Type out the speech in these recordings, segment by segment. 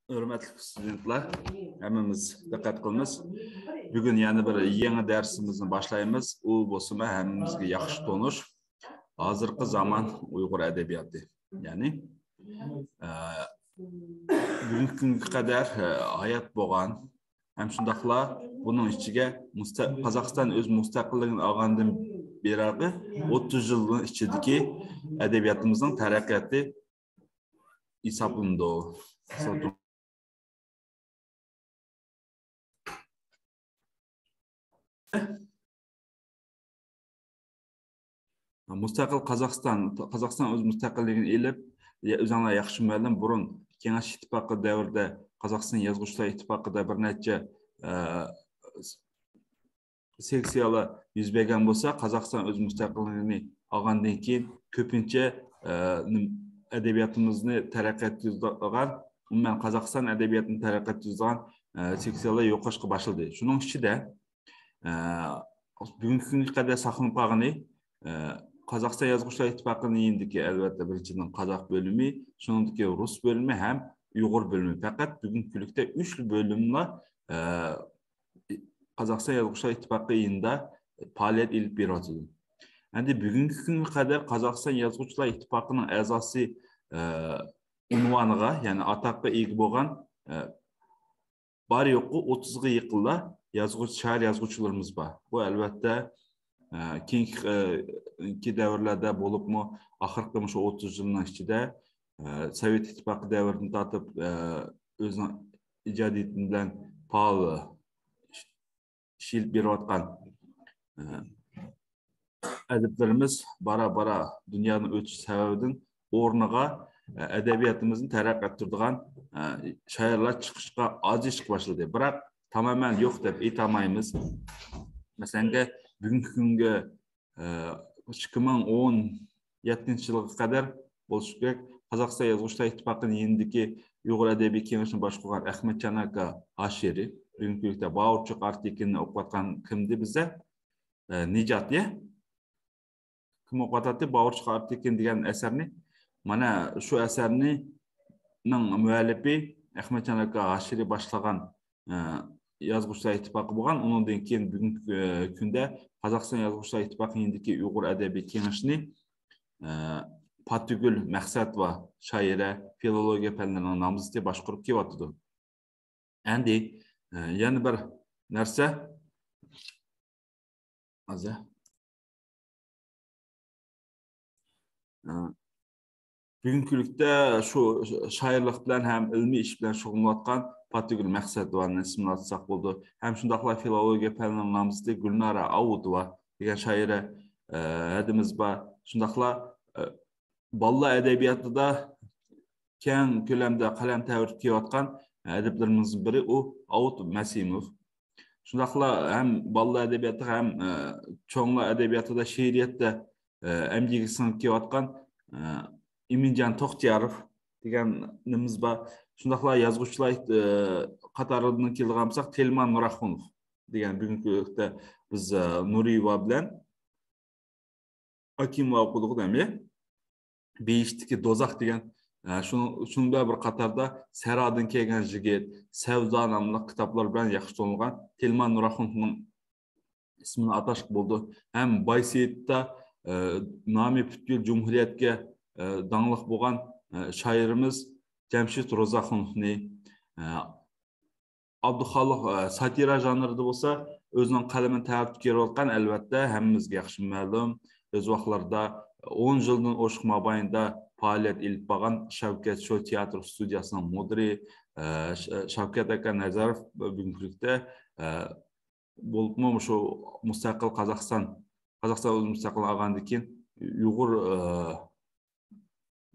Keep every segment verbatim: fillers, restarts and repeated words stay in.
ھۆرمەتلىك ستۇدېنتلار، ھەممىمىز دىققەت قىلىمىز. بۈگۈن يەنە بىر يېڭى دەرسىمىزنى باشلايمىز. ئۇ بولسىمۇ ھەممىمىزگە ياخشى تونۇش. ھازىرقى زامان ئۇيغۇر ئەدەبىياتى. يەنى، ئە، بۈگۈنكى كۈنگە قەدەر، ئە، ھايات بولغان ھەم شۇنداقلا بۇنىڭ ئىچىگە مۇستە-، قازاقىستان ئۆز مۇستەقىللىكىنى ئالغاندىن بېرىقى ئوتتۇز يىلنىڭ ئىچىدىكى ئەدەبىياتىمىزنىڭ تەرەققىياتى ھېسابلىنىدۇ. مۇستەقىل قازاقىستان، قازاقىستان ئۆز مۇستەقىللىكىنى ئېلىپ، يا-، ئۆزۈڭلار ياخشى مەلۇم، بۇرۇن كېڭەش ئىتتىپاقى دەۋرىدە قازاقىستان يازغۇچىلار ئىتتىپاقىدا بىر نەچچە، ئە، سېكسىيالار يۈز بەرگەن بولسا، قازاقىستان ئۆز مۇستەقىللىقىنى ئالغاندىن كېيىن كۆپىنچە، ئە، نېم-، ئەدەبىياتىمىزنى تەرەققىي ئەتكۈزىدىغان، ئومۇمەن قازاقىستان ئەدەبىياتىنى تەرەققىي ئەتكۈزىدىغان، ئە، سېكسىيالار يوقىلىشقا باشلىدى. شۇنىڭ ئىچىدە، ئە، بۈگۈنكى كۈنگە قەدەر ساقلىنىپ قالغىنى، ئە، قازاقىستان يازغۇچىلار ئىتتىپاقىنىڭ يېنىدىكى، ئەلۋەتتە، بىرىنچىدىن، قازاق بۆلۈمى، شۇنىڭدىكى رۇس بۆلۈمى ھەم ئۇيغۇر بۆلۈمى. پەقەت بۈگۈنكى كۈنلۈكتە ئۈچ بۆلۈملا، ئە، قازاقىستان يازغۇچىلار ئىتتىپاقى يېنىدا پائالىيەت ئېلىپ بېرىۋاتىدۇ. ئەمدى بۈگۈنكى كۈنگە قەدەر قازاقىستان يازغۇچىلار ئىتتىپاقىنىڭ ئەزاسى، ئە، ئۇنۋانىغا، يەنى ئاتاققا ئىگە بولغان، ئە، بار يوقى ئوتتۇزغا يېقىنلا يازغۇچى، شائىر يازغۇچىلىرىمىز بار. بۇ، ئەلۋەتتە، ئە، كېيىنكى، ئە، كى دەۋرلەردە، بولۇپمۇ ئاخىرقى مۇشۇ ئوتتۇز يىلنىڭ ئىچىدە، ئە، سوۋېت ئىتتىپاقى دەۋرىدىن تارتىپ، ئە، ئۆزىنىڭ ئىجادىيىتى بىلەن پائال ئىش ئېلىپ بېرىۋاتقان، ئە، ئەدىبلىرىمىز بارا-بارا دۇنيانىڭ ئۆتۈشى سەۋەبىدىن ئورنىغا، ئە، ئەدەبىياتىمىزنى تەرەققىي ئەتتۈرىدىغان، ئە، شائىرلار چىقىشقا، ئاجىزلىشىشقا باشلىدى. بىراق، تامامەن يوق دەپ ئېيتالمايمىز. مەسىلەن، بۈگۈنكى كۈنگە ئىككى مىڭ ئون يەتتىنچى يىلغا قەدەر بولۇشى كېرەك، قازاقىستان يازغۇچىلار ئىتتىپاقىنىڭ يېنىدىكى ئۇيغۇر ئەدەبىي كېڭىشىنى باشقۇرغان ئەخمەتجان ئاكا ھاشىرى، بۈگۈنكى كۈندە باۋۇرچۇق ئارتېكىننى ئوقۇۋاتقان كىمدى بىزدە؟ ئە، نىجات، يە؟ كىم ئوقۇۋاتاتتى؟ باۋۇرچۇق ئارتېكىن دېگەن ئەسەرنى. مانا شۇ ئەسەرنىڭ مۇئەللىپى ئەخمەتجان ئاكا ھاشىرى باشلىغان، ئە، يازغۇچىلار ئىتتىپاقى بولغان. ئۇنىڭدىن كېيىن بۈگۈنكى، ئە، كۈندە قازاقىستان يازغۇچىلار ئىتتىپاقى يېنىدىكى ئۇيغۇر ئەدەبىي كېڭىشىنى، ئە، پاتىگۈل مەقسەتوۋا شائىرە، فىلولوگىيە پەنلىرىنىڭ نامزىتى باشقۇرۇپ كېلىۋاتىدۇ. ئەمدى، ئە، يەنە بىر نەرسە. ھازىر. ئە، بۈگۈنكى كۈنلۈكتە شۇ شائىرلىق بىلەن ھەم ئىلمىي ئىش بىلەن شۇغۇللىنىۋاتقان پاتىگۈل مەقسەتوۋانىڭ ئىسمىنى ئاتىساق بولىدۇ. ھەم شۇنداقلا فىلولوگىيە پەنىنىڭ نامزىتى گۈلنارە ئاۋۇتوۋا دېگەن شائىرە، ئە، ھەدىمىز بار. شۇنداقلا، ئە، بالىلار ئەدەبىياتىدا كەڭ كۆلەمدە قەلەم تەۋرىتىپ كېلىۋاتقان ئەدىبلىرىمىزنىڭ بىرى ئۇ ئاۋۇت مەسىموف. شۇنداقلا ھەم بالىلار ئەدەبىياتىدا ھەم، ئە، چوڭلار ئەدەبىياتىدا، شېئىرىيەتتە، ئە، ئەمگىكى سىڭىپ كېلىۋاتقان، ئە، ئىمىنجان توختىياروف دېگەنىمىز بار. شۇنداقلا يازغۇچىلار، ئە، قاتارىدىن كېلىدىغان بولساق، تېلمان نۇراخۇنوف دېگەن بۈگۈنكى كۈندە بىز، ئە، نۇرىيېۋا بىلەن ئاكىموۋا ئوقۇدۇق دەملى. بېھىشتتىكى دوزاخ دېگەن، ئە، شۇنىڭ، شۇنىڭ بىلەن بىر قاتاردا سەھرادىن كەلگەن يىگىت، سەۋدا ناملىق كىتابلار بىلەن ياخشى تونۇلغان تېلمان نۇراخۇنوفنىڭ ئىسمىنى ئاتاشقا بولىدۇ. ھەم بايسېيىتتا، ئە، نامى پۈتكۈل جۇمھۇرىيەتكە، ئە، داڭلىق بولغان، ئە، شائىرىمىز جەمشىت روزاخۇنوفنى، ئە، ئابدۇخالىق، ئە، ساتىرا ژانرىدا بولسا ئۆزىنىڭ قەلىمىنى تەۋرىتىپ كېلىۋاتقان، ئەلۋەتتە، ھەممىمىزگە ياخشى مەلۇم. ئۆز ۋاقىتلىرىدا ئون يىلدىن ئوشۇق مابەينىدە پائالىيەت ئېلىپ بارغان شەۋكەت شو تىياتىر ستۇدىيەسىنىڭ مۇدىرى، ئە، ش-، شەۋكەت ئاكا نەزەروف بۈگۈنكى كۈنلۈكتە، ئە، بولۇپمۇ مۇشۇ مۇستەقىل قازاقىستان، قازاقىستان ئۆزى مۇستەقىل ئالغاندىن كېيىن ئۇيغۇر، ئە،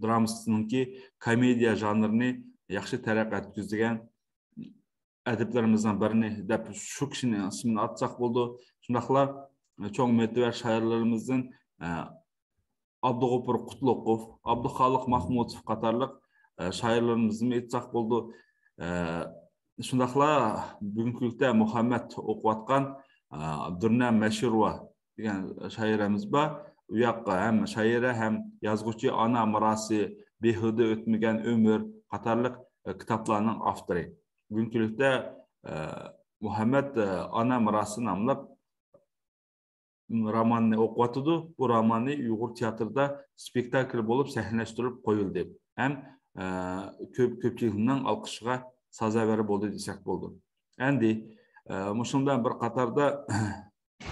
درامىسىنىڭكى كومېدىيە ژانرىنى ياخشى تەرەققىي ئەتكۈزگەن ئەدىبلىرىمىزنىڭ بىرىنى دەپ شۇ كىشىنىڭ ئىسمىنى ئاتىساق بولىدۇ. شۇنداقلا چوڭ مۆتىۋەر شائىرلىرىمىزدىن، ئە، ئابدۇغوپۇر قۇتلۇقوف، ئابدۇخالىق ماخمۇتوف قاتارلىق، ئە، شائىرلىرىمىزنى ئېيتساق بولىدۇ. ئە، شۇنداقلا بۈگۈنكى كۈندە مۇھەممەد ئوقۇۋاتقان، ئە، دۇرنە مەشۇروۋا دېگەن شائىرەمىز بار. ئۇ ياققا ھەم شائىرە، ھەم يازغۇچى، ئانا مىراسى، بىھۇدە ئۆتمىگەن ئۆمۈر قاتارلىق ئە، كىتابلارنىڭ ئاپتورى. بۈگۈنكى كۈنلۈكتە، ئە، مۇھەممەد، ئە، ئانا مىراسى ناملىق روماننى ئوقۇۋاتىدۇ. بۇ رومانى ئۇيغۇر تىياتىرىدا سپېكتاكل بولۇپ سەھنىلەشتۈرۈپ قويۇلدى. ھەم، ئە، كۆپ، كۆپچىلىكنىڭ ئالقىشىغا سازاۋەر بولدى دېسەك بولىدۇ. ئەمدى، ئە، مۇشۇنىڭ بىلەن بىر قاتاردا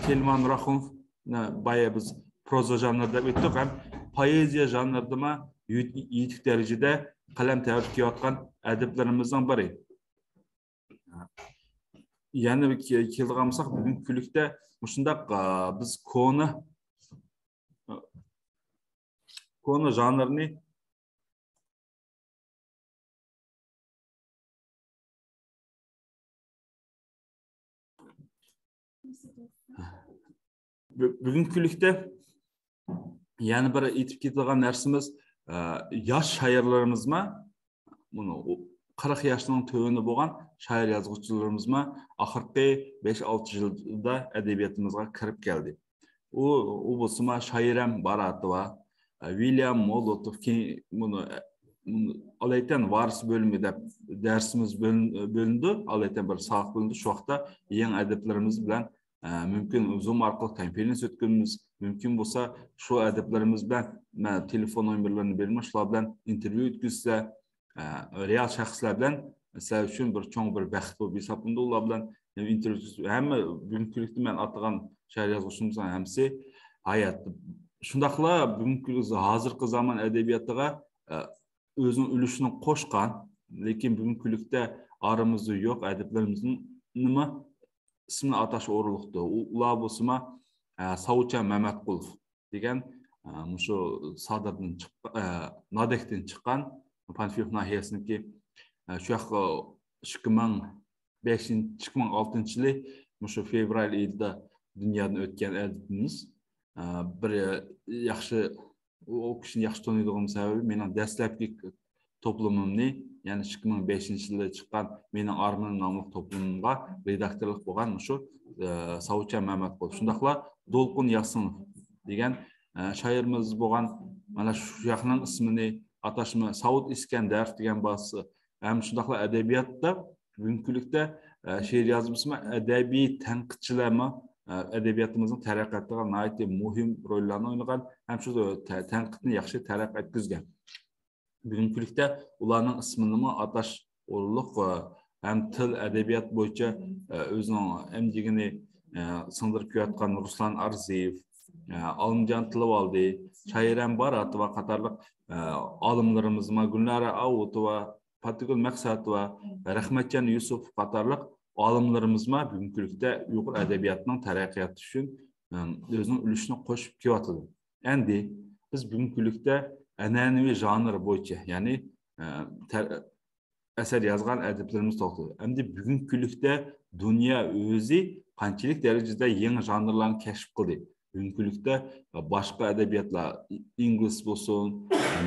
تىلمان راخۇنوفنى بايا بىز پروزا ژانرى دەپ ئۆتتۇق ھەم پوئېزىيە ژانرىدىمۇ يېتىك دەرىجىدە قەلەم تەۋرىتىپ كېلىۋاتقان ئەدىبلىرىمىزنىڭ بىرى. يەنە بىر كېلىدىغان بولساق، بۈگۈنكى كۈنلۈكتە مۇشۇنداق، ئا، بىز كونا، كونا ژانىرنى بۈ-، بۈگۈنكى كۈنلۈكتە يەنە بىر ئېيتىپ كېتىدىغان نەرسىمىز، ئە، ياش شائىرلىرىمىزمۇ، مۇنۇ قىرىق ياشنىڭ تۆۋىنى بولغان شائىر يازغۇچىلىرىمىزمۇ ئاخىرقى بەش-ئالتە يىلدا ئەدەبىياتىمىزغا كىرىپ كەلدى. ئۇ، ئۇ بولسىمۇ شائىرەم باراتوۋا، ئە، ۋىليام مولوتوف، كېيىن بۇنى، ئە، بۇنى ئالايىتەن ۋارىس بۆلۈمى دەپ دەرسىمىز بۆلۈن-، بۆلۈندى، ئالايىتەن بىر ساۋاق بۆلۈندى. شۇ ۋاقىتتا يېڭى ئەدىبلىرىمىز بىلەن، ئە، مۇمكىن زۇم ئارقىلىق كونفېرېنس ئۆتكۈزىمىز، مۇمكىن بولسا شۇ ئەدىبلىرىمىز بىلەن مەن تېلېفون نومۇرلىرىنى بېرىمەن، شۇلار بىلەن ئىنتېرۋيۇ ئۆتكۈزسە، ئە، رېئال شەخسلەر بىلەن، مەسىلەن ئۈچۈن بىر چوڭ بىر بەخت بولۇپ ھېسابلىنىدۇ. ئۇلار بىلەن ئىنتېرۋيۇ، ھەممە بۈگۈنكى كۈنلۈكتە مەن ئاتىغان شائىر يازغۇچىلىرىمىزنىڭ ھەممىسى ھايات. شۇنداقلا بۈگۈنكى كۈن، ھازىرقى زامان ئەدەبىياتىغا، ئە، ئۆزىنىڭ ئۈلۈشىنى قوشقان، لېكىن بۈگۈنكى كۈنلۈكتە ئارىمىزدا يوق ئەدىبلىرىمىزنىڭمۇ ئىسمىنى ئاتاش ئورۇنلۇقتۇر. ئۇ-، ئۇلار بولسىمۇ، ئە، ساۋۇتجان مەمەتقۇلوف دېگەن، ئە، مۇشۇ سادىردىن چىققان، ئە، نادەكتىن چىققان، پانفىلوف ناھىيەسىنىڭكى، ئە، شۇ ياققا ئىككى مىڭ بەشىنچى، ئىككى مىڭ ئالتىنچى يىلى مۇشۇ فېۋرال ئېيىدا دۇنيادىن ئۆتكەن ئەدىبىمىز. ئە، بىر ياخشى، ئۇ، ئۇ كىشىنى ياخشى تونۇيدىغىنىم سەۋەبى مېنىڭ دەسلەپكى توپلىمىمنى، يەنى ئىككى مىڭ بەشىنچى يىلى چىققان مېنىڭ ئارمىنىم ناملىق توپلىمىمغا رېداكتورلۇق بولغان مۇشۇ، ئە، ساۋۇتجان مەمەتقۇلوف. شۇنداقلا دولقۇن ياسىنوف دېگەن، ئە، شائىرىمىز بولغان، مانا شۇ ياقنىڭ ئىسمىنى ئاتاشمۇ ساۋۇت ئىسكەندەرov دېگەن بالىسى. ھەم شۇنداقلا ئەدەبىياتتا بۈگۈنكى كۈنلۈكتە، ئە، شېئىر يازمىسىمۇ ئەدەبىي تەنقىدچىلەرمۇ، ئە، ئەدەبىياتىمىزنىڭ تەرەققىياتىغا ناھايىتى مۇھىم روللارنى ئوينىغان ھەم شۇ تە-، تەنقىدنى ياخشى تەرەققىي ئەتكۈزگەن. بۈگۈنكى كۈنلۈكتە ئۇلارنىڭ ئىسمىنىمۇ ئاتاش ئورۇنلۇق، ئە، ھەم تىل، ئەدەبىيات بويىچە، ئە، ئۆزىنىڭ ئەمگىكىنى، ئە، سىڭدۈرۈپ كېلىۋاتقان رۇسلان ئارزىيېۋ، ئە، ئالىمجان تىلىۋالدى، شائىرەم باراتوۋا قاتارلىق، ئە، ئالىملىرىمىزمۇ، گۈلنارە ئاۋۇتوۋا، پاتىگۈل مەقسەتوۋا، رەھمەتجان يۈسۈپ قاتارلىق ئالىملىرىمىزمۇ بۈگۈنكى كۈنلۈكتە ئۇيغۇر ئەدەبىياتىنىڭ تەرەققىياتى ئۈچۈن، ئەم، ئۆزىنىڭ ئۈلۈشىنى قوشۇپ كېلىۋاتىدۇ. ئەمدى بىز بۈگۈنكى كۈنلۈكتە ئەنئەنىۋى ژانىر بويىچە، يەنى، ئە، تەر-، ئەسەر يازغان ئەدىبلىرىمىز توختىدى. ئەمدى بۈگۈنكى كۈنلۈكتە دۇنيا ئۆزى قانچىلىك دەرىجىدە يېڭى ژانىرلارنى كەشىپ قىلدى. بۈگۈنكى كۈنلۈكتە باشقا ئەدەبىياتلار، ئىنگلىز بولسۇن،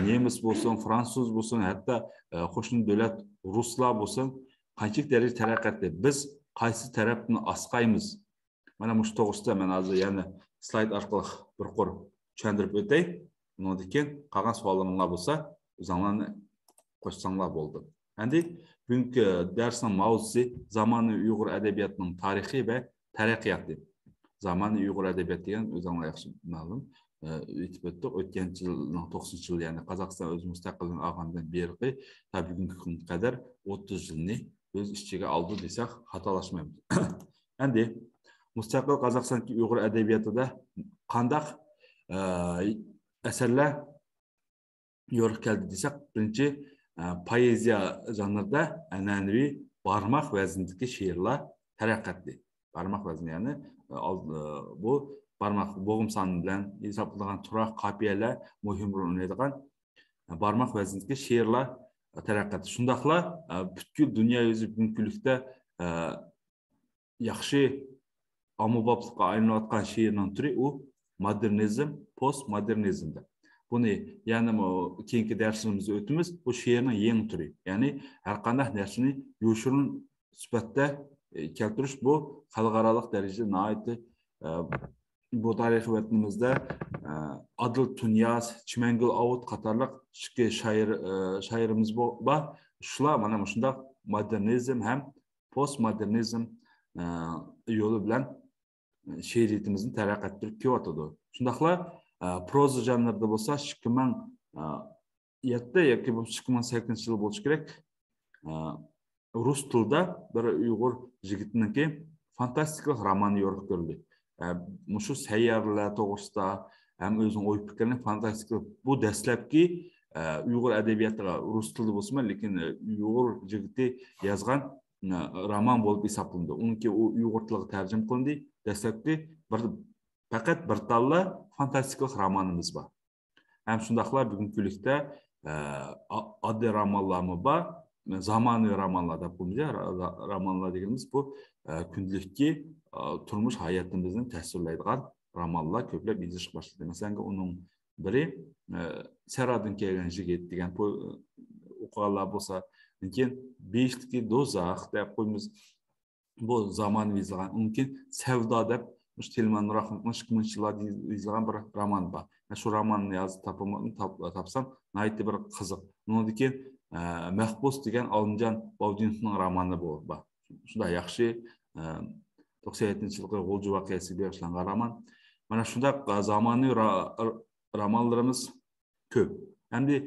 نېمىس بولسۇن، فرانسۇز بولسۇن، ھەتتا، ئە، قوشنا دۆلەت رۇسلار بولسۇن، قانچىلىك دەرىجىدە تەرەققىي قىلدى. بىز قايسى تەرەپنى ئاسقايمىز؟ مانا مۇشۇ توغرىسىدا مەن ھازىر يەنە سلايد ئارقىلىق بىر قۇر چۈشەندۈرۈپ ئۆتەي. ئۇنىڭدىن كېيىن قالغان سوئاللىرىڭلار بولسا، ئۆزۈڭلارنى قوشساڭلار بولدى. ئەمدى بۈگۈنكى دەرسنىڭ ماۋزۇسى زامانىۋى ئۇيغۇر ئەدەبىياتىنىڭ تارىخى ۋە تەرەققىياتى. زامانىۋى ئۇيغۇر ئەدەبىياتى دېگەن ئۆزۈڭلار ياخشى مەلۇم، ئە، ئېيتىپ ئۆتتۇق. ئۆتكەن يىلنىڭ توقسىنىنچى يىلى، يەنى قازاقىستان ئۆز مۇستەقىللىقىنى ئالغاندىن بېرىقى تا بۈگۈنكى كۈنگە قەدەر ئوتتۇز يىلنى ئۆز ئىچىگە ئالدى دېسەك خاتالاشمايمىز. ئەمدى مۇستەقىل قازاقىستاندىكى ئۇيغۇر ئەدەبىياتىدا قانداق، ئە، ئەسەرلەر يورۇق كەلدى دېسەك، بىرىنچى، ئە، پوئېزىيە ژانىرىدا ئەنئەنىۋى بارماق ۋەزنىدىكى شېئىرلار تەرەققىي قىلدى. بارماق ۋەزنى، يەنى، ئە، ئال-، ئە، بۇ بارماق بوغۇم سانى بىلەن ھېسابلىنىدىغان تۇراق، قاپىيەلەر مۇھىم رول ئوينايدىغان، ئە، بارماق ۋەزنىدىكى شېئىرلار تەرەققىي قىلدى. شۇنداقلا، ئە، پۈتكۈل دۇنيا يۈزى بۈگۈنكى كۈنلۈكتە، ئە، ياخشى ئاممىبابلىققا ئايلىنىۋاتقان شېئىرنىڭ تۈرى ئۇ مودېرنىزم، پوستمودېرنىزم دەپ. بۇنى يەنىمۇ كېيىنكى دەرسلىرىمىزدە ئۆتىمىز. بۇ شېئىرنىڭ يېڭى تۈرى. يەنى ھەر قانداق نەرسىنى يوشۇرۇن سۈپەتتە، ئە، كەلتۈرۈش بۇ خەلقئارالىق دەرىجىدە ناھايىتى، ئە، بۇ تارىخىي ۋەتىنىمىزدە، ئە، ئادىل تۇنىياز، چىمەنگۈل ئاۋۇت قاتارلىق ئىككى شائىر، ئە، شائىرىمىز بو-، بار. شۇلار مانا مۇشۇنداق مودېرنىزم ھەم پوستمودېرنىزم، ئە، يولى بىلەن شېئىرىيىتىمىزنى تەرەققىي ئەتتۈرۈپ كېلىۋاتىدۇ. شۇنداقلا، ئە، پروزا ژانرىدا بولسا ئىككى مىڭ، ئە، يەتتە ياكى بولمىسا ئىككى مىڭ سەككىزىنچى يىل بولۇشى كېرەك. ئە، رۇس تىلىدا بىر ئۇيغۇر يىگىتىنىڭكى فانتاستىكىلىق رومانى يورۇق كۆردى. ئە، مۇشۇ سەييارىلەر توغرىسىدا ھەم ئۆزىنىڭ ئوي پىكرىنى فانتاستىكىلىق، بۇ دەسلەپكى، ئە، ئۇيغۇر ئەدەبىياتىغا رۇس تىلىدا بولسىمۇ، لېكىن، ئە، ئۇيغۇر يىگىتى يازغان، ئە، رومان بولۇپ ھېسابلىنىدۇ. ئۇنىڭكى ئۇ ئۇيغۇر تىلىغا تەرجىمە قىلىندى. دەسلەپكى بىر، پەقەت بىر تاللا فانتاستىكىلىق رومانىمىز بار. ھەم شۇنداقلا بۈگۈنكى كۈنلۈكتە، ئە، ئا-، ئاددىي رومانلارمۇ بار، زامانىۋى رومانلار دەپ قويىمىز، يا، را-، را-، رومانلار دېگىنىمىز بۇ، ئە، كۈندىلىكتىكى، ئە، تۇرمۇش ھاياتىمىزنى تەسۋىرلەيدىغان رومانلار كۆپلەپ يېزىلىشقا باشلىدى. مەسىلەن، ئۇنىڭ بىرى، ئە، سەھرادىن كەلگەن يىگىت دېگەن پو-، ئوقۇغانلار بولسا، لېكىن بېيىشتىكى دوزاخ دەپ قويىمىز. بۇ زامانىۋى يېزىلغان. ئۇنىڭ كېيىن سەۋدا دەپ، مۇشۇ تېلېمان راخمىتنىڭ ئىككى مىڭىنچى يىللاردا يېزىلغان بىر رومانى بار. مەن شۇ روماننى ھازىر تاپالمىدىم، تاپ-، تاپسام ناھايىتى بىر قىزىق. ئۇنىڭدىن كېيىن، ئە، مەھبۇس دېگەن ئالىمجان باۋدىنوفنىڭ رومانى بۇ بار. شۇنداق ياخشى، ئە، توقسان يەتتىنچى يىلقى غۇلجا ۋەقەسىگە بېغىشلانغان رومان. مانا شۇنداق، ئە، زامانىۋى را-، رومانلىرىمىز كۆپ. ئەمدى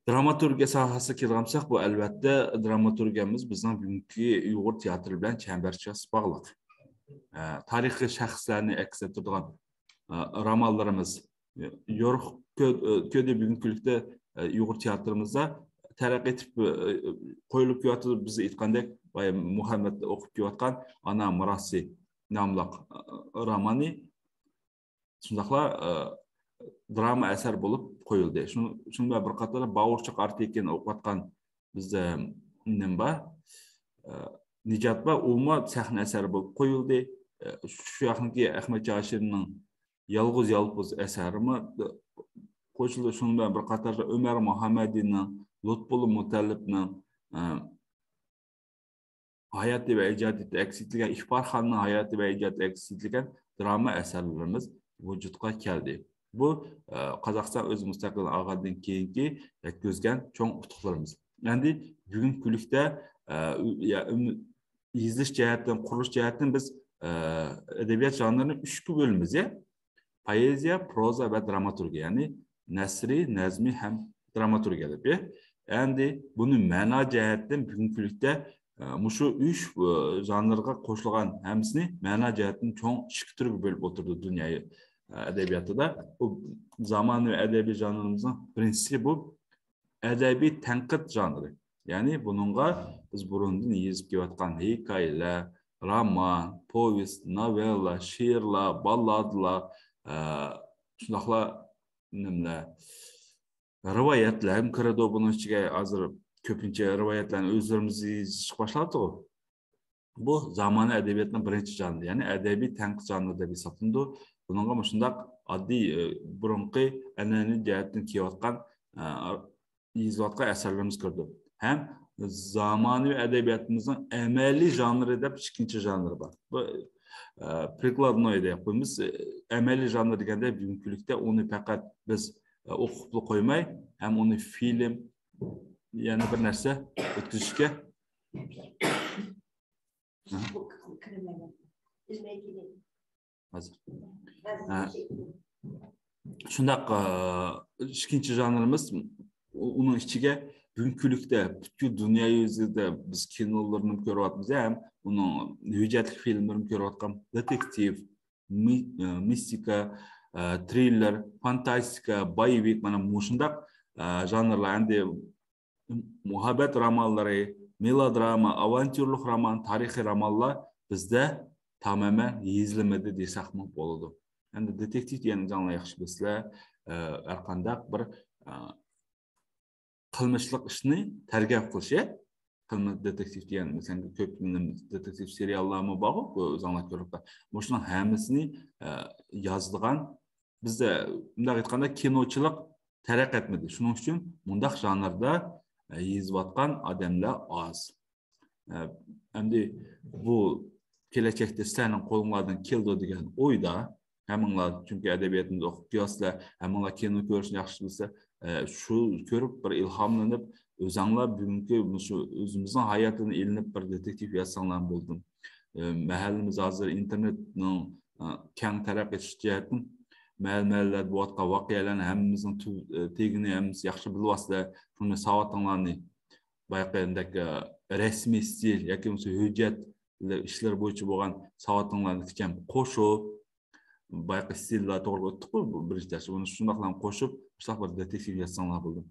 دراماتورگىيە ساھەسىگە كېلىدىغان بولساق، بۇ ئەلۋەتتە دراماتورگىيەمىز بىزنىڭ بۈگۈنكى ئۇيغۇر تىياتىرى بىلەن چەمبەرچاس باغلىق. ئە، تارىخىي شەخسلەرنى ئەكس ئەتتۈرىدىغان، ئە، رومانلىرىمىز يورۇق كۆ-، كۆردى بۈگۈنكى كۈنلۈكتە، ئە، ئۇيغۇر تىياتىرىمىزدا تەرەققىي ئېتىپ، ئە، قويۇلۇپ كېلىۋاتىدۇ. بىز ئېيتقاندەك، بايا مۇھەممەد ئوقۇپ كېلىۋاتقان ئانا مىراسى ناملىق، ئە، رومانى شۇنداقلا، ئە، دراما ئەسەر بولۇپ قويۇلدى. شۇ-، شۇنىڭ بىلەن بىر قاتاردا باۋۇرچاق ئارتېكىنى ئوقۇۋاتقان بىزدە نېمە بار؟ ئە، نىجات بار، ئۇمۇ سەھنە ئەسەرى بولۇپ قويۇلدى. ئە، شۇ ياقنىڭكى ئەخمەت چاشىرنىڭ يالغۇز يالپۇز ئەسەرىمۇ قوشۇلدى. شۇنىڭ بىلەن بىر قاتاردا ئۆمەر مۇھەممەدىنىڭ، لۇتپۇللا مۇتەللىپنىڭ، ئە، ھاياتى ۋە ئىجادىيىتى ئەكس ئېتىلگەن، ئىقبالخاننىڭ ھاياتى ۋە ئىجادىيىتى ئەكس ئېتىلگەن دراما ئەسەرلىرىمىز ۋۇجۇدقا كەلدى. بۇ، ئە، قازاقىستان ئۆز مۇستەقىل ئالغاندىن كېيىنكى يەتكۈزگەن چوڭ ئۇتۇقلىرىمىز. ئەمدى بۈگۈنكى كۈنلۈكتە، ئە، ئۈ-، يا، ئۈم-، يېزىش جەھەتتىن، قۇرۇلۇش جەھەتتىن بىز، ئە، ئەدەبىيات ژانرىنى ئۈچكە بۆلىمىز، يا. پوئېزىيە، پروزا ۋە دراماتورگىيە، يەنى نەسرىي، نەزمىي ھەم دراماتورگىيە دەپ. ئەمدى بۇنى مەنا جەھەتتىن بۈگۈنكى كۈنلۈكتە، ئە، مۇشۇ ئۈچ، ئە، ژانىرغا قوشۇلغان ھەممىسىنى مەنا جەھەتتىن چوڭ ئىككى تۈرگە بۆلۈپ ئولتۇرىدۇ دۇنيا، ئە، ئەدەبىياتىدا. بۇ زامانىۋى ئەدەبىي ژانىرىمىزنىڭ بىرىنچىسى بۇ ئەدەبىي تەنقىد ژانىرى. يەنى بۇنىڭغا بىز بۇرۇندىن يېزىپ كېلىۋاتقان ھېكايىلەر، رومان، پوۋېست، نوۋېللا، شېئىرلار، باللادىلار، ئە، شۇنداقلا نېمىلەر، رىۋايەتلەر ھەم كىرىدۇ بۇنىڭ ئىچىگە. ھازىر كۆپىنچە رىۋايەتلەرنى ئۆزلىرىمىز يېزىشقا باشلاۋاتىدۇ. بۇ زامانىۋى ئەدەبىياتنىڭ بىرىنچى ژانىرى، يەنى ئەدەبىي تەنقىد ژانىرى دەپ ھېسابلىنىدۇ. بۇنىڭغا مۇشۇنداق ئاددىي، ئە، بۇرۇنقى ئەنئەنىۋى جەھەتتىن كېلىۋاتقان، ئە، يېزىلىۋاتقان ئەسەرلىرىمىز كىرىدۇ. ھەم زامانىۋى ئەدەبىياتىمىزنىڭ ئەمەلىي ژانىرى دەپ ئىككىنچى ژانىرى بار. بۇ، ئە، پرىكلادنوي دەپ قويىمىز. ئەمەلىي ژانىر دېگەندە بۈگۈنكى كۈنلۈكتە ئۇنى پەقەت بىز، ئە، ئوقۇپلا قويماي، ھەم ئۇنى فىلىم، يەنە بىر نەرسە ئۆتكۈزۈشكە. ھازىر. ھە. شۇنداق، ئىككىنچى ژانىرىمىز، ئۇ-، ئۇنىڭ ئىچىگە بۈگۈنكى كۈنلۈكتە پۈتكۈل دۇنيا يۈزىدە بىز كىنولىرىنى كۆرۈۋاتىمىز، ھەم ئۇنىڭ ھۆججەتلىك فىلىملىرىنى كۆرۈۋاتقان دېتېكتىپ، مىستىكا، ترىللېر، فانتاستىكا، بايۋىك، مانا مۇشۇنداق ژانىرلار. ئەمدى مۇھەببەت رومانلىرى، مېلودراما، ئاۋانتيۇرلۇق رومان، تارىخىي رومانلار بىزدە تامامەن يېزىلمىدى دېسەكمۇ بولىدۇ. ئەمدى دېتېكتىپ دېگەن جانلار ياخشى بىلىسىلەر، ھەرقانداق بىر قىلمىشلىق ئىشنى تەرگەپ قىلىش، قىلمىش دېتېكتىپ دېگەن، مەسىلەن، كۆپ دېتېكتىپ سېرىياللارمۇ بارغۇ، ئۆزۈڭلار كۆرۈپ، مۇشۇنىڭ ھەممىسىنى يازىدىغان، بىزدە مۇنداق ئېيتقاندا كىنوچىلىق تەرەققىي ئەتمىدى. شۇنىڭ ئۈچۈن مۇنداق ژانىردا يېزىۋاتقان ئادەملەر ئاز. ئەمدى بۇ كېلەچەكتە سىلەرنىڭ قولۇڭلاردىن كېلىدۇ دېگەن ئويدا، ھەممىڭلار، چۈنكى ئەدەبىياتىمىزنى ئوقۇپ كېلىۋاتىسىلەر، ھەممىڭلار كىنو كۆرۈشنى ياخشى بىلىسىلەر. ئە، شۇ كۆرۈپ بىر ئىلھاملىنىپ، ئۆزەڭلار بۈگۈنكى مۇشۇ ئۆزىمىزنىڭ ھاياتىدىن ئېلىنىپ بىر دېتېكتىپ يازساڭلار بولدى. ئە، مەھەللىمىز ھازىر ئىنتېرنېتنىڭ، ئە، كەڭ تەرەققىي ئېتىش جەھەتتىن مەھەللە-مەھەللىلەردە بولۇۋاتقان ۋەقەلەرنى ھەممىمىزنىڭ تۈ-، ئە، تېگىنى ھەممىمىز ياخشى بىلىۋاتىسىلەر. شۇنى ساۋاتىڭلارنى بايىقى ئەندەك، ئە، رەسمىي ئىستىل ياكى بولمىسا ھۆججەت ئىشلىرى بويىچە بولغان ساۋاتىڭلارنى كىچەم قوشۇپ، بايىقى ئىستىللار توغرىلىق ئۆتتۇققۇ بۇ بىرىنچى دەرستە. بۇنى شۇنداقلا قوشۇپ، مۇشۇنداق بىر دېتېكتىپ يازساڭلار بولدى.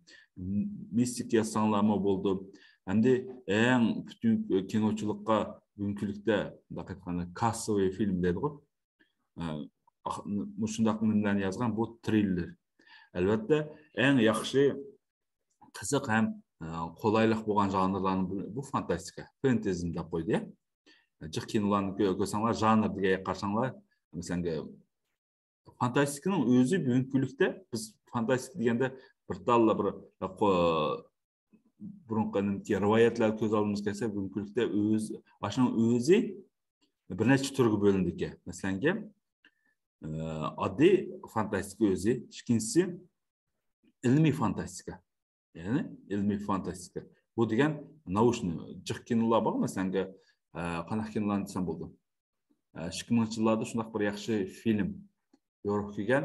مىستىك يازساڭلارمۇ بولدى. ئەمدى ئەڭ پۈتۈن كىنوچىلىققا بۈگۈنكى كۈنلۈكتە، مۇنداق ئېيتقاندا، كاسسوۋىي فىلىم دەيدىغۇ. ئە، ئاخ-، مۇشۇنداق نېمىلەرنى يازغان بۇ ترىللېر. ئەلۋەتتە، ئەڭ ياخشى، قىزىق ھەم، ئە، قولايلىق بولغان ژانىرلارنىڭ بىرى بۇ فانتاستىكا، فانتازم دەپ قويدى. جىق كىنولارنى كۆ-، كۆرسەڭلار، ژانىر دېگەن يەرگە قارىساڭلار، مەسىلەن، فانتاستىكىنىڭ ئۆزى بۈگۈنكى كۈنلۈكتە، بىز فانتاستىكا دېگەندە بىر تاللا بىر، قو-، بۇرۇنقى نېمىكى رىۋايەتلەرگە كۆز ئالدىمىزغا كەلسە، بۈگۈنكى كۈنلۈكتە ئۆز-، ئاشۇنىڭ ئۆزى بىر نەچچە تۈرگە بۆلۈنىدىكەن. مەسىلەنكى، ئە، ئاددىي فانتاستىكا ئۆزى، ئىككىنچىسى ئىلمىي فانتاستىكا. يەنى ئىلمىي فانتاستىكا. بۇ دېگەن ناۋۇشنى، جىق كىنولار بار، مەسىلەنكى، ئە، قانداق كىنولارنى دېسەم بولىدۇ؟ ئە، ئىككى مىڭىنچى يىللاردا شۇنداق بىر ياخشى فىلىم يورۇققا كەلگەن.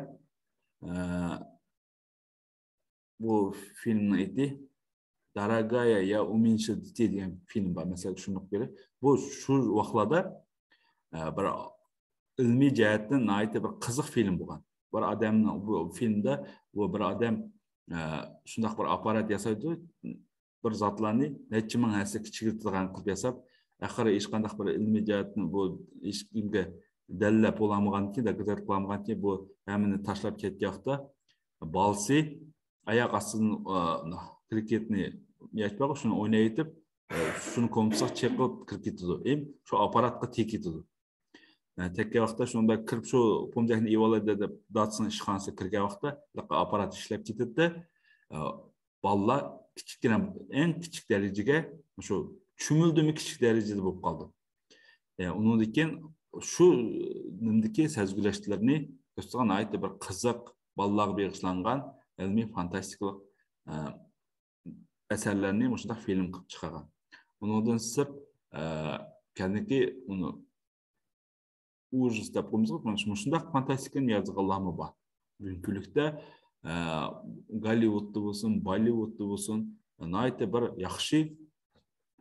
ئە، بۇ فىلىمنىڭ ئېتى «Дорогая, я уменьшил детей» دېگەن فىلىم بار. مەسىلەن، چۈشىنىپ كۆرە. بۇ شۇ ۋاقىتلاردا، ئە، بىر ئىلمىي جەھەتتىن ناھايىتى بىر قىزىق فىلىم بولغان. بىر ئادەمنىڭ، بۇ فىلىمدا بۇ بىر ئادەم، ئە، شۇنداق بىر ئاپپارات ياسايدۇ، بىر زاتلارنى نەچچە مىڭ ھەسسە كىچىكلىتىدىغان قىلىپ ياساپ، ئاخىرى ھېچقانداق بىر ئىلمىي جەھەتتىن بۇ ھېچكىمگە دەلىللەپ بولالمىغاندىكىن، دوكازات قىلالمىغاندىكىن، بۇ ھەممىنى تاشلاپ كەتكەن ۋاقىتتا، بالىسى ئاياق ئاستىدىن، ئا، كىركېتنى ياچ بارغۇ، شۇنى ئويناۋېتىپ، ئا، شۇنى كومپۇسقا چېقىپ كىرىپ كېتىدۇ. ئەم شۇ ئاپپاراتقا تېگىپ كېتىدۇ. ئا، تەگكەن ۋاقىتتا شۇنىڭ بىلەن كىرىپ شۇ پومجاكنى ئېلىۋالاي دەپ دادىسىنىڭ ئىشخانىسىغا كىرگەن ۋاقىتتا ئاپپارات ئىشلەپ كېتىدىدە، ئا، بالىلار كىچىككىنە، ئەڭ كىچىك دەرىجىگە شۇ چۈمۈلىدىنمۇ كىچىك دەرىجىدە بولۇپ قالىدۇ. ئە، ئۇنىڭدىن كېيىن شۇ نېمىدىكى سەزگۈلەشلىرىنى كۆرسىتىدىغان ناھايىتى بىر قىزىق، بالىلارغا بېغىشلانغان ئىلمىي فانتاستىكىلىق، ئە، ئەسەرلەرنى مۇشۇنداق فىلىم قىلىپ چىقارغان. ئۇنىڭدىن سىرت، ئە، كەلدىكى ئۇنى ئۇجىس دەپ قويىمىزغۇ، مۇشۇنداق فانتاستىكىنى يازغانلارمۇ بار. بۈگۈنكى كۈنلۈكتە، ئە، گوللىۋۇدتا بولسۇن، بوللىۋۇدتا بولسۇن، ناھايىتى بىر ياخشى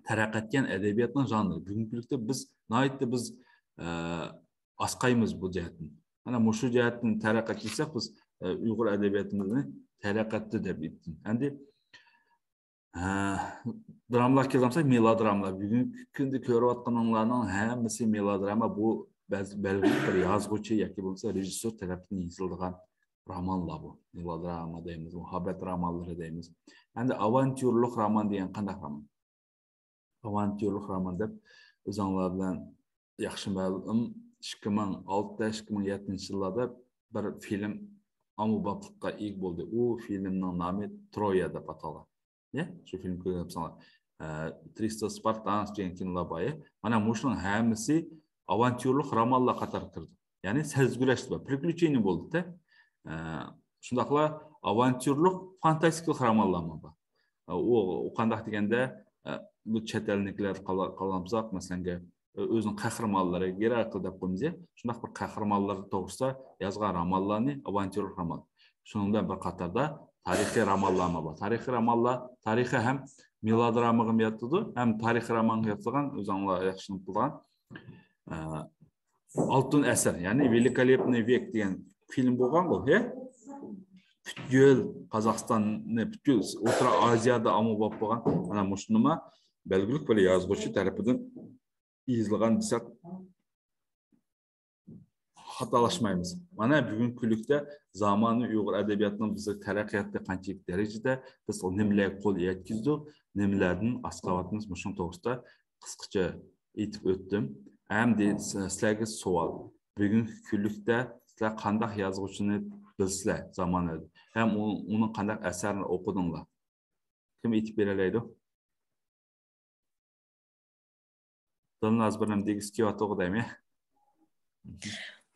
تەرەققىي ئەتكەن ئەدەبىياتنىڭ ژانىرى. بۈگۈنكى كۈنلۈكتە بىز ناھايىتى بىز، ئە، ئاسقايمىز بۇ جەھەتتىن. مانا مۇشۇ جەھەتتىن تەرەققىي ئەتسەك، بىز، ئە، ئۇيغۇر ئەدەبىياتىمىزنى تەرەققىي ئەتتى دەپ ئېيتتىم. ئەمدى، ئە، درامىلارغا كېلىۋالساق، مېلودرامىلار. بۈگۈنكى كۈندە كۆرۈۋاتقىنىڭلارنىڭ ھەممىسى مېلودراما. بۇ بەز-، بەلگىلىك بىر يازغۇچى ياكى بولمىسا رېژىسسور تەرىپىدىن يېزىلىدىغان رومانلار بۇ. مېلودراما دەيمىز، مۇھەببەت رومانلىرى دەيمىز. ئەمدى ئاۋانتيۇرلۇق رومان دېگەن قانداق رومان؟ ئاۋانتيۇرلۇق رومان دەپ ئۆزۈڭلار بىلەن ياخشى مەلۇم، ئىككى مىڭ ئالتە، ئىككى مىڭ يەتتىنچى يىللاردا بىر فىلىم ئاممىبابلىققا ئىگە بولدى. ئۇ فىلىمنىڭ نامى ترويا دەپ ئاتالغان. يە، شۇ فىلىم كۆرگەن بولساڭلار. ئە، «Триста спартанцев» دېگەن كىنولار بار، يە. مانا مۇشۇنىڭ ھەممىسى ئاۋانتيۇرلۇق رومانلار قاتارىغا كىرىدۇ. يەنى سەزگۈلەش بار، приключение بولدى-دە. ئە، شۇنداقلا ئاۋانتيۇرلۇق فانتاستىكىلىق رومانلارمۇ بار. ئە، ئۇ، ئۇ قانداق دېگەندە، ئە، بۇ چەت ئەلنىڭكىلەر قالا-، قالامساق، مەسىلەنگە، ئۆزىنىڭ قەھرىمانلىرى، گېراكل دەپ قويىمىز، يە، شۇنداق بىر قەھرىمانلار توغرىسىدا يازغان رومانلارنى ئاۋانتيۇرلۇق رومان. شۇنىڭ بىلەن بىر قاتاردا تارىخىي رومانلارمۇ بار. تارىخىي رومانلار، تارىخىي ھەم مېلودرامىغىمۇ ياتىدۇ، ھەم تارىخىي رومانغا ياتىدىغان، ئۆزۈڭلار ياخشى بىلىدىغان، ئە، ئالتۇن ئەسىر، يەنى «Великолепный век» دېگەن فىلىم بولغانغۇ، ھە؟ پۈتكۈل قازاقىستاننى، پۈتكۈل ئوتتۇرا ئازىيادا ئاممىباب بولغان. مانا مۇشۇنىمۇ بەلگىلىك بىر يازغۇچى تەرىپىدىن يېزىلغان دېسەك، خاتالاشمايمىز. مانا بۈگۈنكى كۈنلۈكتە زامانىۋى ئۇيغۇر ئەدەبىياتىنىڭ بىزگە تەرەققىياتى قانچىلىك دەرىجىدە، بىز نېمىلەرگە قول يەتكۈزدۇق، نېمىلەردىن ئاسقاۋاتىمىز، مۇشۇنىڭ توغرىسىدا قىسقىچە ئېيتىپ ئۆتتۈم. ئەمدى س-، سىلەرگە سوئال. بۈگۈنكى كۈنلۈكتە سىلەر قانداق يازغۇچىنى بىلىسىلەر زامانىۋىدا؟ ھەم ئۇ-، ئۇنىڭ قانداق ئەسەرلىرىنى ئوقۇدۇڭلار؟ كىم ئېيتىپ بېرەلەيدۇ؟ دىلناز بىر نېمە دېگۈسى كېلىۋاتىدىغۇ دەيمەن.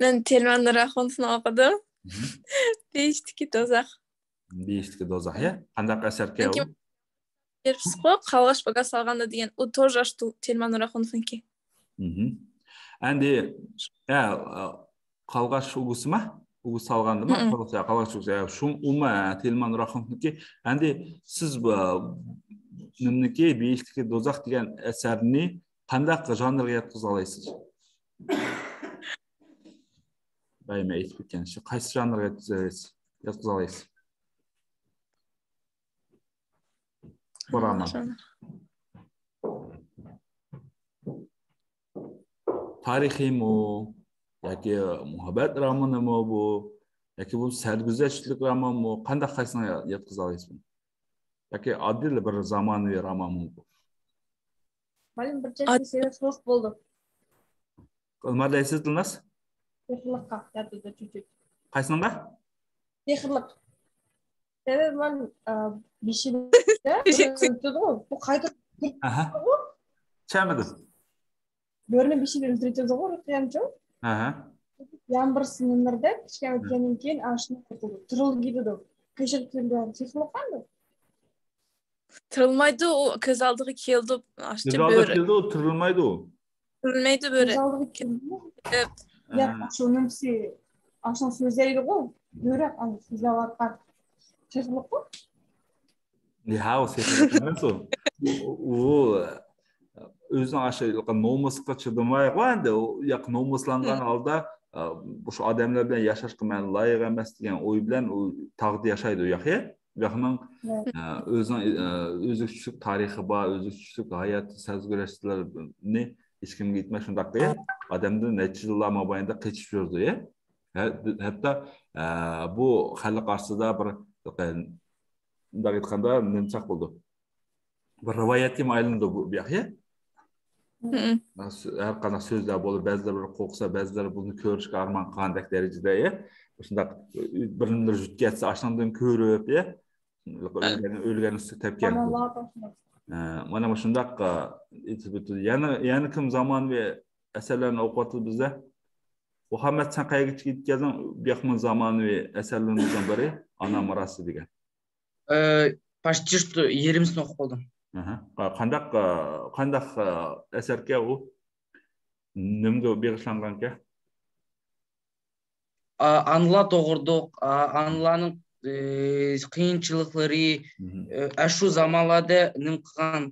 مەن تېلېمان راخونسنى ئوقۇدۇم. بېھىشتتىكى دوزاخ. بېھىشتتىكى دوزاخ، يا؟ قانداق ئەسەركەن ئۇ؟ بېرىپسىزغۇ، قالغاچ باگاز سالغاندا دېگەن، ئۇ توژاش تۇ تېلمان راخۇنوفنىڭكى. ئەندى، ھە، قالغاچ ئۇگىسىما؟ ئۇگىسى سالغاندىما؟ قالغاچ ئۇگىسى، ھە، شۇ ئۇما، ھە، تېلمان راخۇنوفنىڭكى. ئەندى سىز بۇ نېمىنىڭكى، بېھىشتتىكى دوزاخ دېگەن ئەسەرنى قانداق ژانرغا ياتقۇزالايسىز؟ بايا مەن ئېيتىپ ئۆتكەن، شۇ قايسى ژانرغا ياتقۇزالايسىز؟ ياتقۇزالايسىز؟ بۇ رامان. تارىخىيمۇ ياكى مۇھەببەت رومانىمۇ بۇ، ياكى بۇ سەرگۈزەشتلىك رومانمۇ، قانداق قايسىنى ياتقۇزالايسىز بۇنى؟ ياكى ئاددىيلا بىر زامانىۋى رومانمۇ بۇ؟ مۇئەللىم بىر چەتكە سېلىپ سوق بولدۇم. نېمە دەيسىز، دىلناز؟ سېھىرلىققا ياتىدۇ چۈچۈك. قايسىنىڭغا؟ سېھىرلىق. سەۋەبى مەن بېشىدا بۇ قايتا چۈشەنمىدىم. بۆرىنى بېشىدا ئۆلتۈرۈۋېتىدىغۇ رۇقىيەمچۇ. يامغۇر سىنىمىردەك كىچىككە ئۆتكەندىن كېيىن ئاشۇنى تۇرۇلغىدىدۇ. قېشىغا كېلىدۇ. سېھىرلىق قاندۇ؟ تۇرۇلمايدۇ، ئۇ كۆز ئالدىغا كېلىدۇ. كۆز ئالدىغا كېلىدۇ، تۇرۇلمايدۇ. تۇرۇلمايدۇ بۆرە. كۆز ئالدىغا كېلىدۇ. ياق، شۇ نېمىسى، ئاشۇ سۆزلەيدىغۇ. بۆرە سۆزلەۋاتقان. سېھىرلىققۇ. ھە، ئۇ سېھىرلىق ئەمەس ئۇ. ئۇ ئۆزىنىڭ ئاشۇ نومۇسقا چىدىمايغۇ ئەندى. ئۇ ياق، نومۇسلانغان ھالدا، ئە، شۇ ئادەملەر بىلەن ياشاشقا مەن لايىق ئەمەس دېگەن ئوي بىلەن ئۇ تاغدا ياشايدۇ، ياق، يا؟ ياقنىڭ، ئە، ئۆزىنىڭ، ئە، ئۆزىگە چۈشلۈك تارىخى بار، ئۆزىگە چۈشلۈك ھايات سەرگۈزەشتلىرىنى ھېچكىمگە ئېيتماي شۇنداق قىلىپ، ئادەمدىن نەچچە يىللار مابەينىدە قېچىپ يۈرىدۇ، يا؟ ھە-، ھەتتا، ئە، بۇ خەلق ئارىسىدا بىر، مۇنداق ئېيتقاندا، نېمىساق بولىدۇ؟ بىر رىۋايەتكىمۇ ئايلىنىدۇ بۇ، بۇ ياق، يا؟ ھەر قانداق سۆزلەر بولۇپ، بەزىلەر بىر قورقسا، بەزىلەر بۇنى كۆرۈشكە ئارمان قىلغاندەك دەرىجىدە، يا؟ شۇنداق بىرىنى بىر يۈتۈپ كەتسە، ئاشۇندىن كۆرۈپ، يا؟ ئۆلگەن، ئۆلگەن ئۈستىگە تەپكەن. ئە، مانا مۇشۇنداق، ئە، ئېيتىپ ئۆتىدۇ. يەنە، يەنە كىم زامانىۋى ئەسەرلەرنى ئوقۇۋاتىدۇ بىزدە؟ مۇھەممەد، سەن قەيەرگىچە يېتىپ كەلدىڭ؟ بۇ ياقمۇ زامانىۋى ئەسەرلىرىمىزنىڭ بىرى، ئانا مىراسى دېگەن. ئە، почти что يېرىمىسىنى ئوقۇپ بولدۇم. ئەھە. قا-، قانداق، ئە، قانداق، ئە، ئەسەركەن ئۇ؟ نېمىگە بېغىشلانغانكەن؟ ئا-، ئانىلار توغرىلىق، ئا-، ئانىلارنىڭ، ئى، قىيىنچىلىقلىرى، ئى، ئاشۇ زامانلاردا نېمە قىلغان،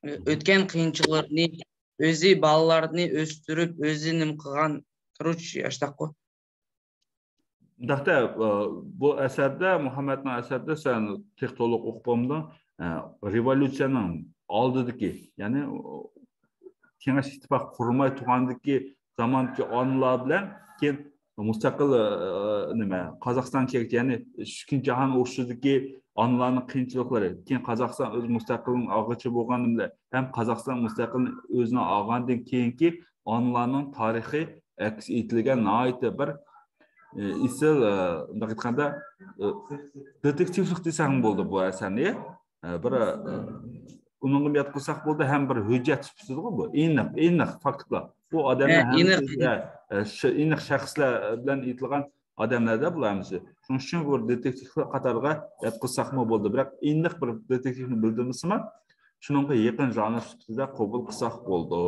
ئى، ئۆتكەن قىيىنچىلىقلىرىنى، ئۆزى بالىلارنى ئۆستۈرۈپ، ئۆزى نېمە قىلغان، короче، ئاشۇنداققۇ. مۇنداقتا، ئى، بۇ ئەسەردە، مۇھەممەدنىڭ ئەسەردە سەن تېخى تولۇق ئوقۇپ بولمىدىڭ، ئى، رېۋوليۇتسىيەنىڭ ئالدىدىكى، يەنى، ئۇ، كېڭەش ئىتتىپاق قۇرماي تۇرغاندىكى زاماندىكى ئانىلار بىلەن كېيىن مۇستەقىل، ئى، نېمە، قازاقىستان كەلگۈچە، يەنى ئىككىنچى جاھان ئۇرۇشىدىكى ئانىلارنىڭ قىيىنچىلىقلىرى، كېيىن قازاقىستان ئۆز مۇستەقىللىقىنىڭ ئالغۇچى بولغان نېمىلەر ھەم قازاقىستان مۇستەقىللىقىنى ئۆزىنىڭ ئالغاندىن كېيىنكى ئانىلارنىڭ تارىخى ئەكس ئېتىلگەن ناھايىتى بىر، ئى، ئېسىل، ئى، مۇنداق ئېيتقاندا، ئى، دېتېكتىۋلىق دېسەڭ بولىدۇ بۇ ئەسەرنى. ئە، بىر، ئە، ئۇنىڭغا ياتقۇزساق بولدى، ھەم بىر ھۆججەت سۈپىتىدىغۇ بۇ. ئېنىق، ئېنىق فاكتلار. بۇ ئادەملەر ھە، ھەممىسى، ئېنىق. ھە، ئە، شۇ ئېنىق شەخسلەر بىلەن ئېيتىلغان ئادەملەردە بۇلار ھەممىسى. شۇنىڭ ئۈچۈن بۇ دېتېكتىپ قاتارىغا ياتقۇزساقمۇ بولدى. بىراق ئېنىق بىر دېتېكتىپنى بىلدۈرمىسىمۇ، شۇنىڭغا يېقىن ژانر سۈپىتىدە قوبۇل قىلساق بولىدۇ.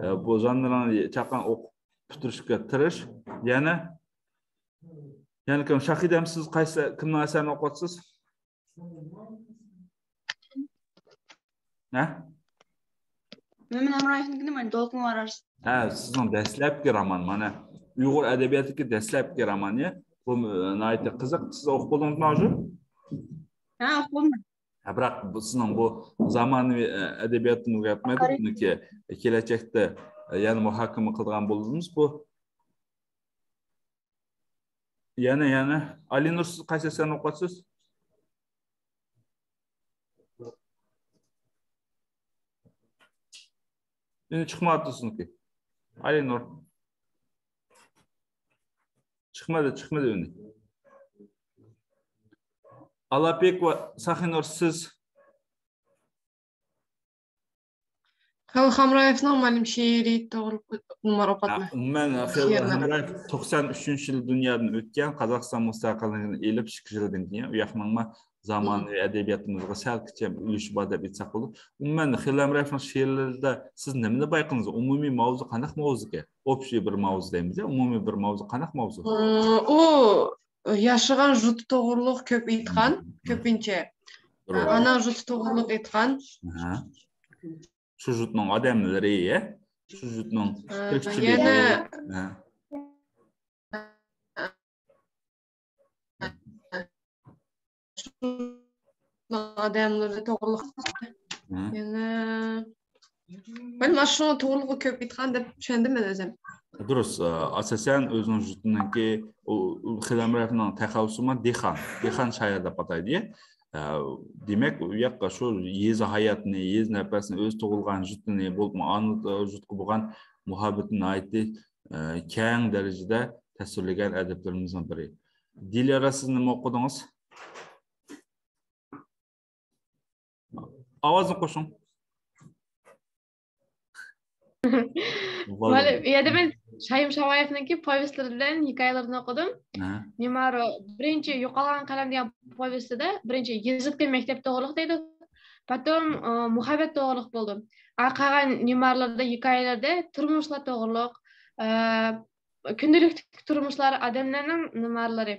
ئە، بۇ ژانىرنى چاققان ئوقۇپ پۈتتۈرۈشكە تىرىش. يەنە، يەنە كىم؟ شاھىدەم، سىز قايسى، كىمنىڭ ئەسەرىنى ئوقۇۋاتىسىز؟ ھە؟ مۆمىن ھەمرايېۋنىڭكىنى مانا دولقۇن ۋارار. ھە، سىزنىڭ دەسلەپكى رومان، مانا ئۇيغۇر ئەدەبىياتىدىكى دەسلەپكى رومانى. بۇ، ئە، ناھايىتى قىزىق. سىز ئوقۇپ بولدىڭىزمۇ ھازىر؟ ھە، ئوقۇپ بولدۇم. ھە، بىراق بۇ سىزنىڭ بۇ زامانىۋى، ئە، ئەدەبىياتىمىزغا ياتمايدۇ. بۇنىڭكى كېلەچەكتە، ئە، يەنە مۇھاكىمە قىلىدىغان بولىمىز بۇ. يەنە، يەنە. ئالىنۇر، سىز قايسى ئەسەرنى ئوقۇۋاتىسىز؟ ئۈنى چىقماپتۇ سىزنىڭكى. ئالىنۇر. چىقمىدى، چىقمىدى ئۈنى. ئالابېك ۋە ساخىنۇر، سىز. خېلى خامرايېۋنىڭ مۇئەللىم شېئىرى توغرىلىق نومۇر ئوقۇتما. ئومۇمەن، خېلى خامرايېۋ توقسان ئۈچىنچى يىلى دۇنيادىن ئۆتكەن، قازاقىستان مۇستەقىللىقىنى ئېلىپ ئىككى يىلدىن كېيىن ئۇ ياقنىڭمۇ زامانىۋى ئەدەبىياتىمىزغا سەل كىچىك ئۈلۈشى بار دەپ ئېيتساق بولىدۇ. ئومۇمەن، خېلى خامرايېۋنىڭ شېئىرلىرىدا سىز نېمىنى بايقىدىڭىز؟ ئومۇمىي ماۋزۇ قانداق ماۋزۇكەن؟ ئوبشىي بىر ماۋزۇ دەيمىز، ئومۇمىي بىر ماۋزۇ قانداق ماۋزۇ؟ ئۇ ياشىغان ژۇتى توغرۇلۇق كۆپ ئېيتقان، كۆپىنچە. ئانا ژۇتى توغرۇلۇق ئېيتقان. شۇ ژۇتنىڭ ئادەملىرى، شۇ ژۇتنىڭ يەنە ئادەملىرى توغرۇلۇق. يەنە مەن مانا شۇ توغرۇلۇق كۆپ ئېيتقان دەپ چۈشەندىم مەن ئۆزۈم. دۇرۇس. ئاساسەن ئۆزىنىڭ ژۇتىنىڭكى، خېلى خامرايېۋنىڭ تەخەللۇسىمۇ دېھقان، دېھقان شائىر دەپ ئاتايدۇ. دېمەك، ئۇ ياققا شۇ يېزا ھاياتىنى، يېزا نەپەسىنى، ئۆزى تۇغۇلغان ژۇتىنى، بولۇپمۇ ئانا ژۇتقا بولغان مۇھەببىتىنى ناھايىتى كەڭ دەرىجىدە تەسۋىرلىگەن ئەدىبلىرىمىزنىڭ بىرى. دىليارا، سىز نېمە ئوقۇدىڭىز؟ ئاۋازنى قوشۇڭ. مۇئەللىم، ئۇ يەردە مەن شايىم شاۋايېۋنىڭكى پوۋېستلىرى بىلەن ھېكايىلىرىنى ئوقۇدۇم. نېمارو بىرىنچى يوقالغان قەلەم دېگەن پوۋېستىدا بىرىنچى يېزىتقى مەكتەپ توغرىلىق دەيدۇ. پاتوم مۇھەببەت توغرىلىق بولدى. قالغان نېمارلاردا ھېكايىلەردە تۇرمۇشلار توغرىلىق، كۈندىلىك تۇرمۇشلار، ئادەملەرنىڭ نېمارلىرى،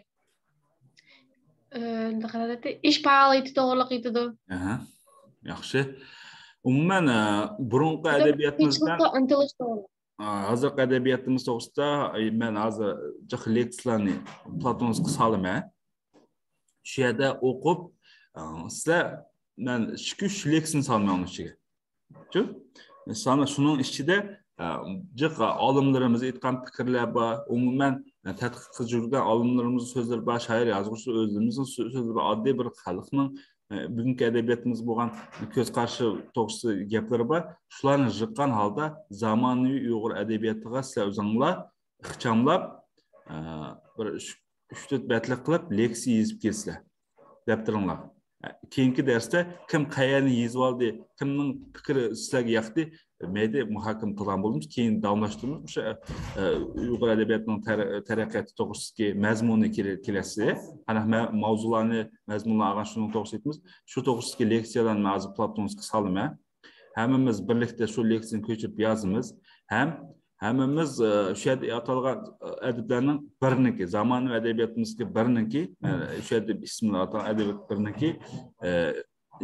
ئىش پائالىيىتى توغرىلىق ئېيتىدۇ. ياخشى. ئومۇمەن، بۇرۇنقى ئەدەبىياتىمىزدا، ئىنتىلىش توغرىلىق. ھازىرقى ئەدەبىياتىمىز توغرىسىدا مەن ھازىر جىق لېكسىيەلەرنى پلاتونسكقا سالىمەن. شۇ يەردە ئوقۇپ، سىلەر، مەن ئىككى ئۈچ لېكسىيەنى سالىمەن ئۇنىڭ ئىچىگە. شۇ؟ مىسالەن، شۇنىڭ ئىچىدە جىق ئالىملىرىمىز ئېيتقان پىكىرلەر بار. ئومۇمەن، تەتقىق قىلىپ يۈرگەن ئالىملىرىمىزنىڭ سۆزلىرى بار، شائىر، يازغۇچى ئۆزلىرىمىزنىڭ سۆزلىرى بار. ئاددىي بىر خەلقنىڭ بۈگۈنكى ئەدەبىياتىمىزغا بولغان كۆز قارىشى توغرىسىدا گەپلىرى بار. شۇلارنى يىغقان ھالدا زامانىۋى ئۇيغۇر ئەدەبىياتىغا سىلەر ئۆزۈڭلار ئىخچاملاپ، بىر ئۈچ تۆت بەتلىك قىلىپ لېكسىيە يېزىپ كەلسىلەر دەپتىرىڭلارغا. كېيىنكى دەرستە كىم قەيەرنى يېزىۋالدى، كىمنىڭ پىكرى سىلەرگە ياقتى، مەيلى، مۇھاكىمە قىلغان بولىمىز. كېيىن داۋاملاشتۇرىمىز. ئۇيغۇر ئەدەبىياتىنىڭ تەرەققىياتى توغرىسىدىكى مەزمۇنى كېلەسى. قانداق مەۋزۇلارنى، مەزمۇنلارنى ئالغان شۇنىڭ توغرىسىدا ئېيتىمىز. شۇ توغرىسىدىكى لېكسىيەلەرنى ھازىر پلاتونسكقا سالىمەن. ھەممىمىز بىرلىكتە شۇ لېكسىيەنى كۆچۈرۈپ يازىمىز. ھەم ھەممىمىز شۇ يەردە ئاتالغان ئەدىبلەرنىڭ بىرىنىڭكى، زامانىۋى ئەدەبىياتىمىزدىكى بىرىنىڭكى، شۇ يەردە ئىسمىنى ئاتالغان ئەدىبىيات بىرىنىڭكى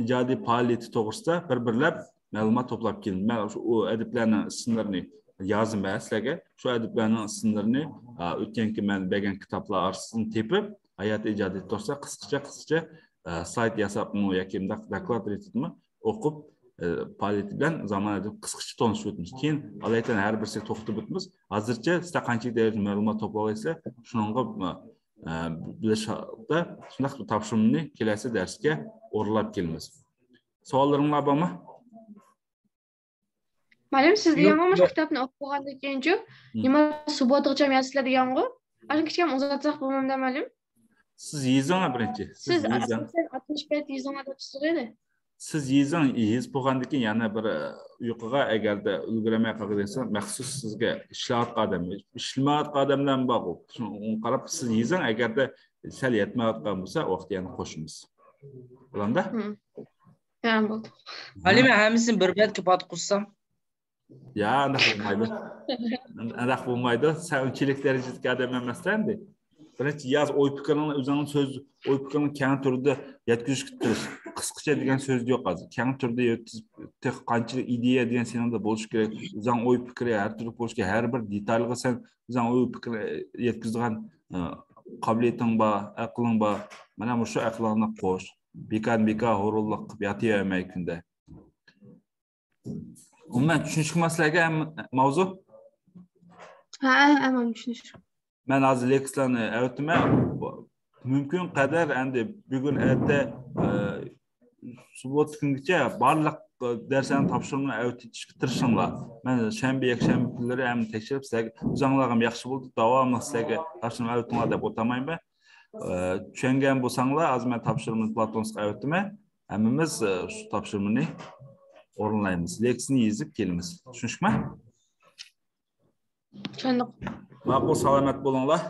ئىجادىي پائالىيىتى توغرىسىدا بىر-بىرلەپ مەلۇمات توپلاپ كېلىمەن. مەن شۇ ئۇ ئەدىبلەرنىڭ ئىسىملىرىنى يازىمەن سىلەرگە. شۇ ئەدىبلەرنىڭ ئىسىملىرىنى ئۆتكەنكى مەن بەرگەن كىتابلار ئارىسىدىن تېپىپ، ھاياتىي ئىجادىيەت توغرىسىدا قىسقىچە، قىسقىچە سلايد ياساپمۇ ياكى مۇنداق دوكلات رېتىدىمۇ ئوقۇپ، پائالىيىتى بىلەن زامانىۋى قىسقىچە تونۇشۇپ ئۆتىمىز. كېيىن ئالايىتەن ھەر بىرسىگە توختىلىپ ئۆتىمىز. ھازىرچە سىلەر قانچىلىك دەرىجىدە مەلۇمات توپلاۋالىسىلەر، شۇنىڭغا بىلىش ھالدا شۇنداق بىر تاپشۇرمىنى كېلەسى دەرسكە ئورۇنلاپ كېلىمىز. سوئاللىرىڭلار بارمۇ؟ مۇئەللىم، سىز دېگەنغۇ مۇشۇ كىتابنى ئوقۇپ بولغاندىن كېيىنچۇ، نېمە سۇبوتىغىچە يازىسىلەر دېگەنغۇ؟ ئاشۇنى كىچىككىنە ئۇزارتساق بولمامدا، مۇئەللىم؟ سىز يېزىڭ بىرىنچى. سىز يېزىڭ. ئاتمىش بەت يېزىڭ دەپ تۇرىدۇ. سىز يېزىڭ، يېزىپ بولغاندىن كېيىن يەنە بىر يۇقىغا ئەگەردە ئۈلگۈرەلمەي قالغان دېسە، مەخسۇس سىزگە ئىشلەۋاتقان ئادەم، ئىشلىمەيۋاتقان ئادەملەرمۇ بارغۇ. شۇنىڭغا قاراپ سىز يېزىڭ، ئەگەردە سەل يەتمەيۋاتقان بولسا، ۋاقىت يەنە قوشىمىز. بولامدا؟ تەمام بولدى. مۇئەللىم، ھەممىسىنى بىر بەتكە پات قۇسسام. يا، ئانداق بولمايدۇ. ئانداق بولمايدۇ. سەن ئۇنچىلىك دەرىجىدىكى ئادەم ئەمەسسەن ئەمدى. بىرىنچى ياز، ئوي پىكرىڭنى، ئۆزۈڭنىڭ سۆز، ئوي پىكرىڭنى كەڭ تۈردە يەتكۈزۈشكە تىرىش. قىسقىچە دېگەن سۆز يوق ھازىر. كەڭ تۈردە يەتكۈزۈپ، تېخى قانچىلىك ئىدىيە دېگەن سېنىڭدە بولۇشى كېرەك. ئۆزۈڭ ئوي پىكرى ھەر تۈرلۈك بولۇشى كېرەك. ھەر بىر دېتالغا سەن ئۆزۈڭ ئوي پىكرى يەتكۈزىدىغان، ئە، قابىلىيىتىڭ بار، ئەقلىڭ بار. مانا مۇشۇ ئەقلىڭنى قوش. بىكار-بىكار ھۇرۇنلۇق قىلىپ ياتىۋەرمەي كۈندە. ئومۇمەن چۈشىنىشلىكمۇ سىلەرگە ھەم ماۋزۇ؟ ھە، ھە، ھە، چۈشىنىش. مەن ھازىر لېكسىيەلەرنى ئەۋەتىمەن. مۇمكىن قەدەر ئەمدى بۈگۈن ئەتە، ئە، سۇبوتا كۈنگىچە بارلىق، ئە، دەرسلەرنى تاپشۇرۇڭلار، ئەۋېتىشكە تىرىشىڭلار. مەن شەنبە، يەكشەنبە كۈنلىرى ھەم تەكشۈرۈپ سىلەرگە، ئۆزۈڭلارغا ھەم ياخشى بولدى. داۋاملىق سىلەرگە تاپشۇرما ئەۋېتىڭلار دەپ ئولتۇرمايمەن. ئە، چۈشەنگەن بولساڭلار، ھازىر مەن تاپشۇرمىنى پلاتونسكقا ئەۋەتىمەن. ھەممىمىز، ئە، شۇ تاپشۇرمىنى ئورۇنلايمىز. لېكسىيىنى يېزىپ كېلىمىز. چۈشىنىشتىكمۇ؟ چۈشەندۇق. ماقۇل، سالامەت بولۇڭلار.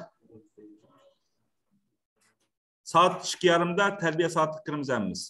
سائەت ئىككى يېرىمدا تەربىيە سائىتىگە كىرىمىز ھەممىمىز.